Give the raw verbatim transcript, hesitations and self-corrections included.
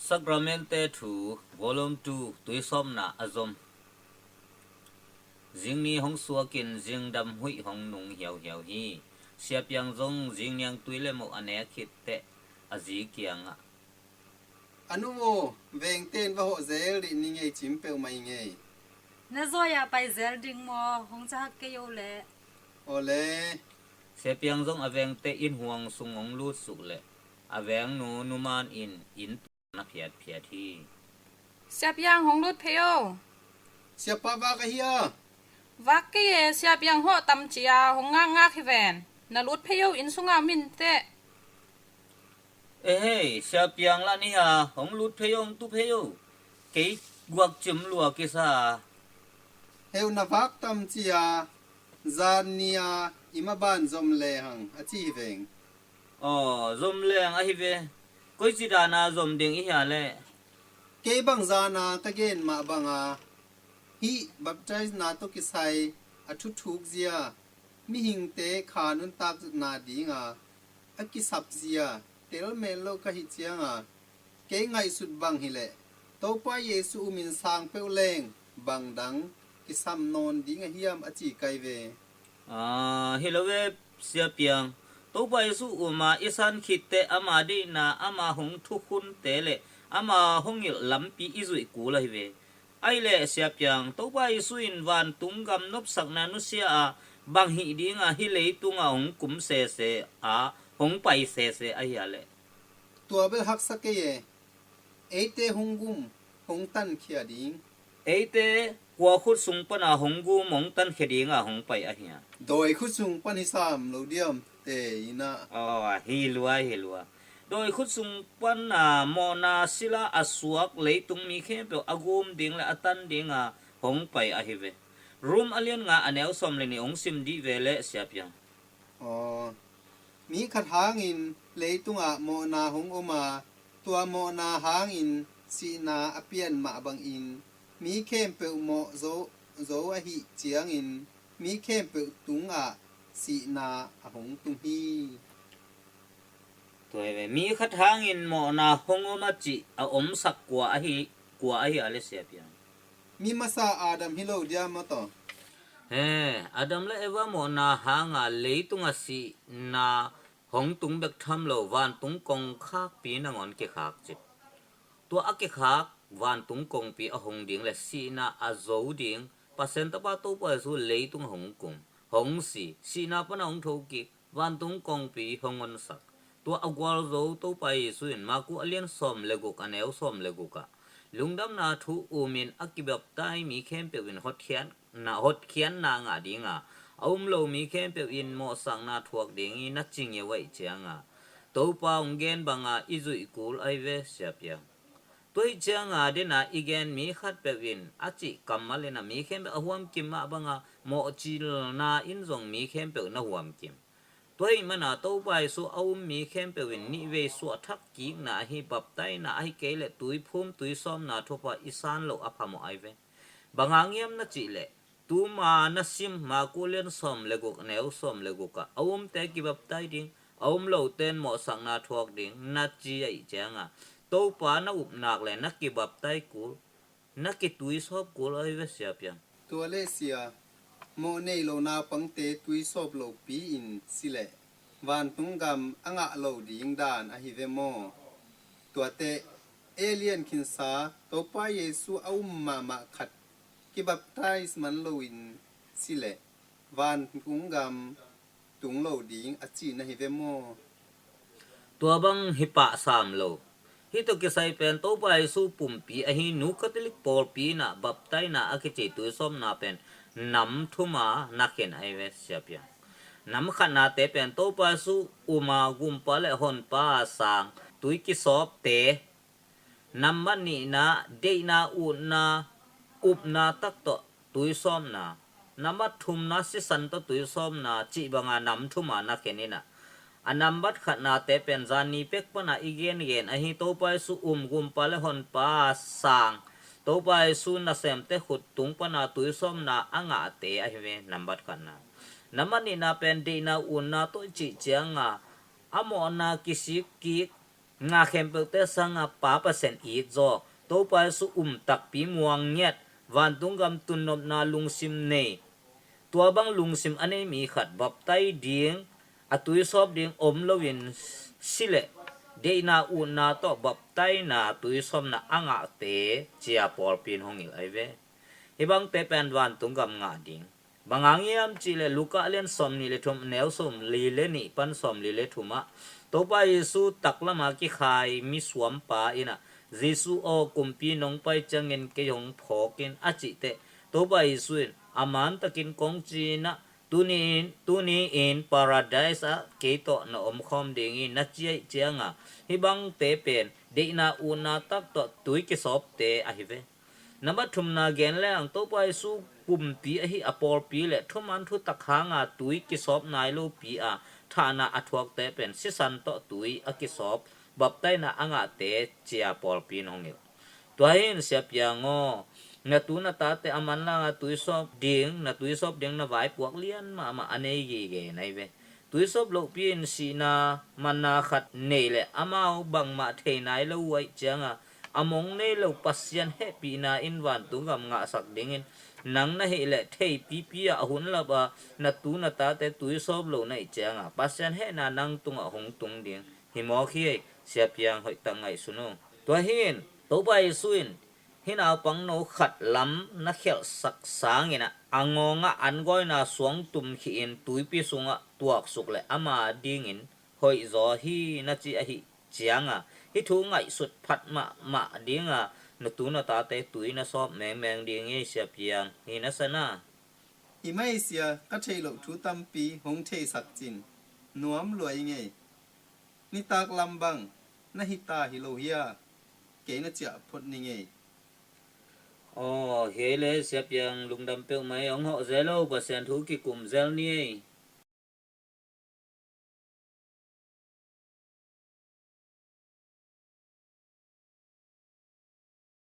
Sakramente Thu, Volume two, Tuisawpna a zom. Zingni hong suakin zingdam huih hong nung hiauhiau hi. Sia Piang zong zingniang tui le moh a nek khit teh a zi kiangah, "A nu aw, vengte in va hawh zel dih ni ngei, cim peuhmah i ngei. Na zawi-ah pai zel ding maw, hong cahak kei o leh." Aw le. Sia Piang zong a vengte inn huang sung hong lut suk leh a vengnu Nu Man in inn tua na phiatphiat hi. "Sia Piang, hong lut phei o." "Siapa vak ahi a?" "Vak kei e, Sia Piang hawh tam ci-a hong ngakngak hi ven. Na lut phei o, inn sungah om in teh." "Ehei, Sia Piang lah ni a, hong lut phei o, hong tu phei o. Kei guak cim lua kisa." "Heuh, na vak tam ci-a, zan ni-a i maban zom lehang," a ci hi veng. "Aw, zom lehang ahi ve. Koici dana zom ding i hia leh?" "Kei bang zana ka gen mah banga, hih baptisena tawh kisai a thuthuk zia, mihingte kha nuntakna dinga a kisap zia telmel lo ka hih cianga, kei ngaihsut bang hileh Topa Jesu umin sang peuh leng bangdang kisam nawn ding a hiam?" a ci kai ve. "Aa, hi lo ve, Sia Piang. Topa Jesu uma i san khitteh ama deihna, ama hong thukhunte le ama hong hilh lampi i zuih kul ahi ve. Ahi leh Sia Piang, Topa Jesu in vantung gam nopsakna nusia a, bang hih dinga hih leitungah hong kum sese a, hong pai sese ahi a leh?" "Tua bel haksa kei e. Eite hong gum, hong tankhia ding." "Eite kua khut sung pana hong gum, hong tankhia dinga hong pai ahi a?" "Dawi khut sung pan hi sam lo diam te ina?" "Aw, hi lua, hi lua. Dawi khut sung pana mawhna sila a suak leitung mi khempeuh a gum ding le a tan dinga hong pai ahi ve." Rom a lian nga a neu sawm le nih hong sim dih ve leh, Sia Piang. "Aw, mi khat hangin leitungah mawhna hong om a, tua mawhna hangin sihna a pian mah bangin mi khempeuh mawh zo, zo ahih ciangin mi khempeuh tungah sihna a hong tung hi." Tua hi ve, mi khat hangin mawhna hong om a cih a omsak kua ahi, kua ahi a leh, Sia Piang? "Mi masa Adam hi lo diam maw taw?" "He, Adam le Eva mawhna hanga leitunga sihna hong tung bek tham lo, vantung kongkhakpi nangawn kikhak cip. Tua a kikhak vantung kongpi a hong ding le sihna a zo ding, Pasian Tapa Topa Jesu leitung hong kum, hong si, sihna pana hong thokik, vantung kongpi hong honsak. Tua a gualzo Topa Jesu in Maku a lian sawm le guk a neu sawm le gukah, lungdamna thu umin a kibaptai mi khempeuh in hotkhiatna, hotkhiatna ngah dinga, a um lo mi khempeuh in mawhsakna thuak ding i na ci ngeu ahih cianga, Topa hong gen banga i zuih kul ahi ve, Sia Piang. Tua ahih cianga dena i gen mi khatpeuh in a cih kammal ina mi khempeuh a huamkim mah banga mawhcilna in zong mi khempeuh na huamkim. Tua ahih mana Topa Jesu a um mi khempeuh in nihvei suahthak kikna ahi baptaina ahi kei leh tuiphum tuisawpna thupha i san loh a phamawh ahi ve. Bang hang hiam na cih leh, tuma na sim Maku lian sawm le guk a neu sawm le gukah a umte kibaptai ding, a um lote in mawhsakna thuak ding na ci ahih cianga, Topa na upnak le na kibaptai kul, na kituisawp kul ahi ve, Sia Piang." "Tua leh Sia, mawh nei lo naupangte tuisawp lopi in si leh vantung gam a ngah lo ding dan ahi ve maw? Tuateh ei lian khinsa Topa Jesu a um mahmah khat kibaptais man loin si leh vantung gam tung lo ding a cihna hi ve maw?" "Tua bang hi pah sam lo. Hih tawh kisai pen Topa Jesu pumpi ahi Nu Catholic pawlpi inah baptaina a kici tuisawpna pen nam thuma na khen ahi ve, Sia Piang. Nam khatnate pen Topa Jesu uma, gumpa le honpa a sang tui kisawpte, nambat nihna deihna, utna, upna tak tawh tuisawpna, nambat thumna sisan tawh tuisawpna cih banga nam thuma na khen inah, a nambat khatnate pen zan ni pek pana i gengen ahi Topa Jesu um, gumpa le honpa a sang, Topa Jesu nasemte khut tung pana tuisawpna a ngahte ahi ve, nambat khatna. Nambat nihna pen deihna, utna tawh i cih cianga a mawhna kisik kik, Nga khempeuhte sangah Pa Pasian it zaw, Topa Jesu um takpi muang ngiat, vantung gam tunnopna lungsim nei, tua bang lungsim a nei mi khat baptai ding, a tuisawp ding om loin si leh deihna utna tawh baptaina tuisawpna a ngahte cia pawlpi in hong hilh ahi ve. Hih bangte pen vantung gam ngah ding. Bang hang hiam cih leh Luka lian sawmnih le thum, neu sawmli le nih pan sawmli le thum ah Topa Jesu taklam ah kikhai misuampa in ah, Jesu aw, kumpi nong pai ciangin kei hong phawk in, a cih teh Topa Jesu in a mantakin kong ci-in ah, tuni in, tuni in Paradise ah kei tawh na omkhawm ding hi, na ci ahih ciangah hih bangte pen deihna utna tak tawh tui kisawpte ahi ve. Nambat thumna gen leng, Topa Jesu kumpi ahi a pawlpi le thuman thutak hanga tui kisawp nai lopi a thahna a thuakte pen sisan tawh tui a kisawp, baptaina a ngahte cia pawlpi in hong hilh. Tua hi in Sia Piang aw, na tu na tate a manlanga tuisawp ding, na tuisawp ding na vaipuak lian mahmah a nei gige na hi ve. Tuisawp lohpi in sihna manna khat nei leh amau bangmah thei nai lo uh ahih cianga, a mong nei lo Pasian hehpihna in vantung gam ngahsak dingin nang na hih leh theipipi ah a hun lap a na tu na tate tuisawp lo na hih cianga Pasian hehna nang tungah hong tung ding. Hi mawk hi ei, Sia Piang hoihtak ngaihsun uh. Tua hi in Topa Jesu in hih naupangno khat lam na khialhsak sangin ah a ngawngah an gawina suang tum khih in tuipi sungah tuaksuk leh ama dingin hoihzaw hi na ci ahih cianga, hih thu ngaihsut phat mahmah dinga na tu na tate tui na sawp mengmeng ding hi, Sia Piang. Hi na sa na. I mai sia, ka theih loh thu tampi hong theisak cin nuam lua i ngei. Nitak lam bang na hita hi lo hia? Kei na ciah phot ni ngei. Aw, hi ei le Sia Piang, lungdam peuhmah ei, hong hawh zel o, Pasian thu kikum zel ni ei.